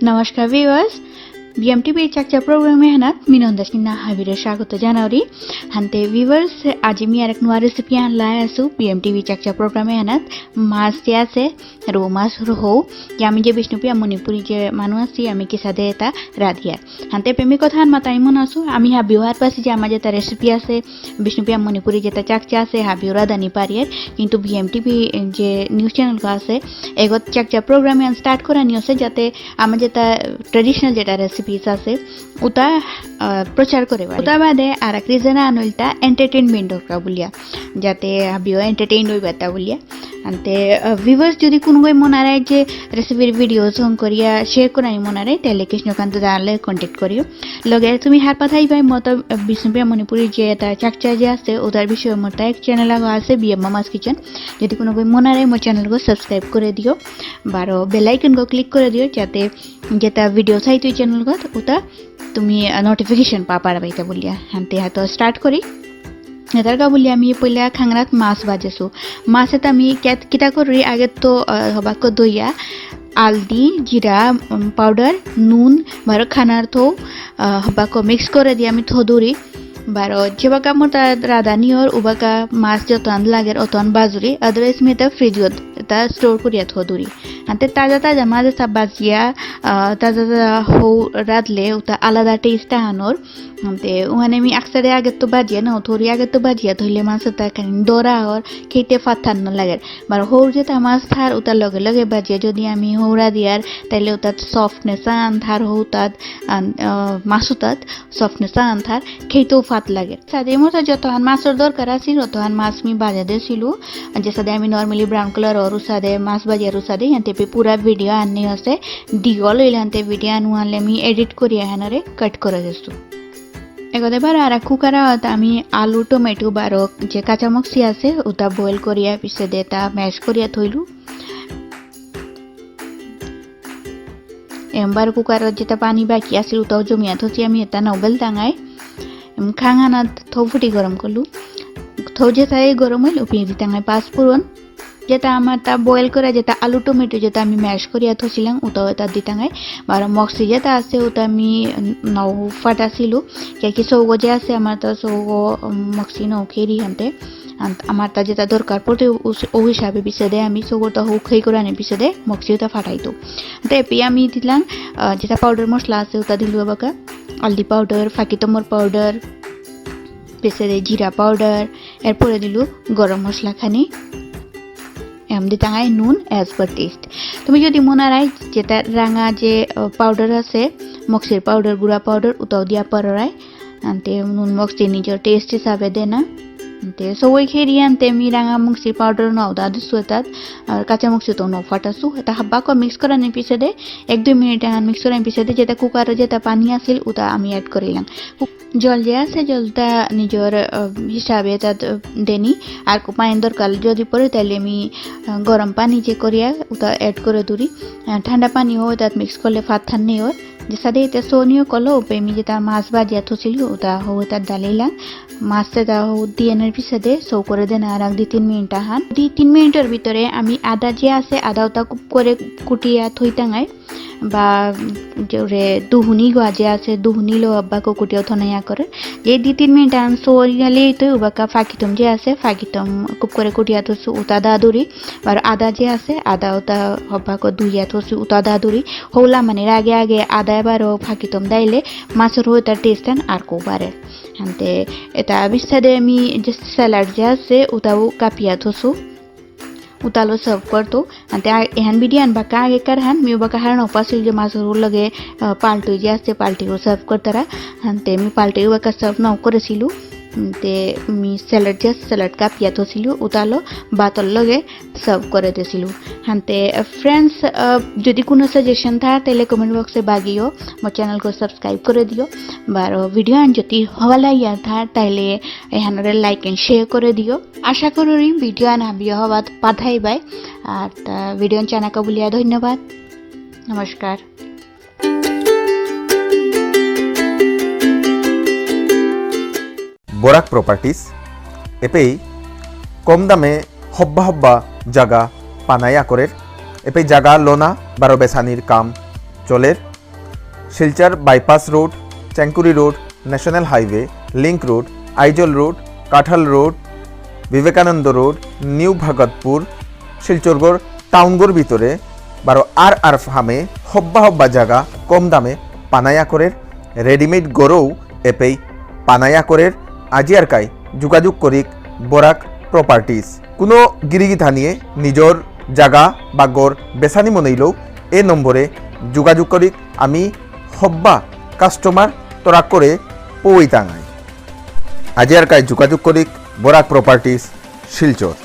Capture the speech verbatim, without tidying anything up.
নমস্কার viewers, বিএমটিভি চাকচা program এহানাত মি নন্দা সিনহা হাবিরে স্বাগত জানাউরি। হান্তে viewers, আজি মি আরাক নুয়া recipe আহান লাই আসু বিএমটিভি চাকচা program এহানাত। মাছ যে আছে, রৌ মাছ রৌ, যে আমি যে বিষ্ণুপ্রিয়া মণিপুরী যে মানু আছি, আমি কিসাদে এতা রাধিয়ার। হান্তে পেমি কথা আন মাতাই মন আসু, আমি হাবিও হারপাসি যে আমার যেতা recipe আছে, বিষ্ণুপ্রিয়া মণিপুরী যেতা চাকচা আছে, হাবিও রাধানি পারিয়ার। কিন্তু বিএমটিভি যে news channel গো আছে, এগত চাকচা program এহান start করানি আছে, যাতে আমার যেতা traditional যেতা recipes আছে, উতা, আহ, প্রচার করে বারে। উতা বাদে আরাক reason আন ইলতা entertainment দরকার বুলিয়া, যাতে হাবিও entertain হইবা তা বুলিয়া। আনতে, আহ, viewers যদি কোনো গই মনারায় যে recipe র video song করিয়া share করানি মনারায়, তাহলে কৃষ্ণকান্ত দালে contact করিও। লগে তুমি হারপা থাইবাই মতো, আহ, বিষ্ণুপ্রিয়া মণিপুরী যে এতা চাকচা যে আছে, ওটার বিষয়ে মোর তা এক channel আগো আছে, বিএম মামাস কিচেন। যদি কোনো গই মনারায় মোর channel গো subscribe করে দিও, বারো bell icon গো click করে দিও, যাতে যেতা video চাই তুই channel গো, ওটা তুমি, আহ, notification পা পারবাই তা বুলিয়া। হান্তে হাতো start করি। এতার কা বুলিয়া আমি পইলা খাংরাত মাছ বাজেসু। মাছ এতা আমি কেত-, কিতা করি আগে তো, আহ, হবাক দইয়া, আলদি, জিরা, উম, powder, নুন, বারো খানার থৌ, আহ, হবাক mix করে দিয়ে আমি থদুরি। বারো যেবাকা মোর তা রাধানি অর উবাকা মাছ যতহান লাগের অতহান বাজুরি। Otherwise মি এতা fridge গত এতা store করিয়া থদুরি। আনতে তাজা তাজা মাছ এতা বাজিয়া, আহ, তাজা তাজা হৌ রাধলে উতা আলাদা taste আহান অর। আনতে উহানে মি আকসারে আগে তো বাজিয়া না, থরি আগে তো বাজিয়া থইলে মাছ এতা খানি দরা অর, খেতে ফাতান না লাগের। বারো হৌর যেতা মাছ থার উতা লগে লগে বাজিয়া যদি আমি হৌরা দিয়ার, তাইলে উতাত softness আন থার হৌতাত, আন, আহ, মাছ উতাত softness আন থার, খেতেও ফাত লাগে। সাদে মোর যতহান মাছর দরকার আছিল, অতহান মাছ মি বাজা দেছিলু। আর যে সাদে আমি normally brown colour অর উসাদে মাছ বাজার উসাদে, হান্তে পে পুরা video আননি আছে, দীঘল হইলে হান্তে video আনু আনলে আমি edit করি এহানরে cut করে দেসু। এগোদে বারো আর কুকারাত আমি আলু, টমেটো বারো যে কাঁচা মকসি আছে, উতা boil করিয়া পিছেদে তা mash করিয়া থইলু। এম বারো কুকারত যেতা পানি বাকি আছিল, উতাও জমিয়া থসি আমি এতা নবেল দাঙাই। এম খাঙানাত থৌ ফুটি গরম করলু। থৌ যেতাই গরম হইল, উপি দিতাঙাই পাঁচ ফোড়ন। যেতা আমার তা boil করা, যেতা আলু টমেটো যেতা আমি mash করিয়া থসিলাম, উতাও এতা দিতাঙাই। বারো মকসি যেতা আছে, উতা আমি নৌ ফাটাসিলু। কিয়া কি সৌগো যে আছে, আমার তা সৌগো, উম, মকসি নৌ খেরি হান্তে। আন-, আমার তা যেতা দরকার পড়তে উস-, ও হিসাবে পিছেদে আমি সৌগোতা হৌ খেই করে আনে পিছেদে মকসি উতা ফাটাইতু। তে এপি আমি দিলাম, আহ, যেতা powder মশলা আছে উতা দিলু এবাকা। হলদি powder, ফাকিতমর powder, পিছেদে জিরা powder, এরপরে দিলু গরম মশলা খানি। এম দিতাঙাই নুন as per taste। তুমি যদি মনারাই যেতা রাঙা যে, আহ, powder আছে, মকসির powder, গুড়া powder, উতাও দিয়া পাররাই। আনতে নুন মকসি নিজর taste হিসাবে দেনা। আনতে সবই খেরি আনতে মি রাঙা মকসি powder নাও দা দিসু এতাত, আর কাঁচা মকসি তো নাও ফাটাসু। এতা হাব্বাকো mix করানি পিছেদে, এক দুই মিনিট আন mix করানি পিছেদে, যেতা কুকারো যেতা পানি আছিল, উতা আমি add করিলাম। জল যে আছে, জলতা নিজর, আহ, হিসাবে এতাত, আহ, দেনি। আর কো পানি দরকার যদি পড়ে, তাহলে আমি, আহ, গরম পানি যে করিয়া, উতা add করে দুরি। আহ, ঠান্ডা পানি হো, এতাত mix করলে ফাত থান নেই ওর। যে সাদে এতা সোনিও কলো, উপে আমি যেতা মাছ বাজিয়া থসিলু, উতা হো এতাত ডালিলাম। মাছ এতা হো দিয়ানোর পিছেদে, সৌ করে দেনা আর এক দুই তিন মিনিট আহান। দুই তিন মিনিটর ভিতরে আমি আদা যে আছে, আদা উতা খুব করে কুটিয়া থইতাঙাই। বা যে ওরে দুহুনি গো যে আছে, দুহুনি লো আব্বা কো কুটিয়া থনাইয়া করে। যে দুই তিন মিনিট আন সরিয়ালে তো উবাকা ফাকিতম যে আছে, ফাকিতম খুব করে কুটিয়া থসু উতা দাদুরি। আর আদা যে আছে, আদা উতা হব্বা কো দুইয়া থসু উতা দাদুরি। হৌলা মানে আগে আগে আদা বারো ফাকিতম দাইলে মাছর হইতার taste আন আর কো বারে। আনতে এতা বিস্তারে আমি যে salad যে আছে, উতাও কাপিয়া থসু। উতালো serve করতো। আনতে আ-, এহান video আন বাকা আগেকার হান, মি বাকা হারানো পাসিল যে মাছর লগে, আহ, পাল্টু যে আছে, পাল্টিও serve করতারা। আনতে মি পাল্টিও বাকা serve নাও করেসিলু। আনতে মি salad যে আছে, salad কাপিয়া থসিলু, উতালো ভাতর লগে serve করে দেসিলু। আনতে, আহ, friends, আহ, যদি কোনো suggestion থার, তাহলে comment box এ বাগিও, মোর channel কো subscribe করে দিও। বারো video আন যদি হওয়া লাগিয়া থার, তাহলে এহানরে like and share করে দিও। আশা করুরি video আন হাবিও হবাত পাঠাইবাই। আর তা video আন চানাকা বুলিয়া ধন্যবাদ। নমস্কার। বরাক প্রপার্টিজ এপেই কম দামে হব্বা হব্বা জাগা পানাই আকরের। এপেই জাগা লোনা বারো বেসানির কাম চলের। Silchar bypass road, Chengkuri road, national highway, link road, Aizawl road, Kathal road, Vivekananda road, new Bhagatpur, শিলচরগর টাউনগর ভিতরে বারো আর আর ফামে হব্বা হব্বা জাগা কম দামে পানায়া করের, রেডিমেড গরৌ এপেই পানায়া করের। আজি আর কাই যোগাযোগ করিক বরাক প্রপার্টিজ। কোনো গিরিগিথানিয়ে নিজর জাগা বা গর বেসানি মনেইলেও এ নম্বরে যোগাযোগ করিক। আমি হব্বা কাস্টমার তরাক করে পৌই তাঙাই। আজি আর কাই যোগাযোগ করিক বরাক প্রপার্টিজ, শিলচর।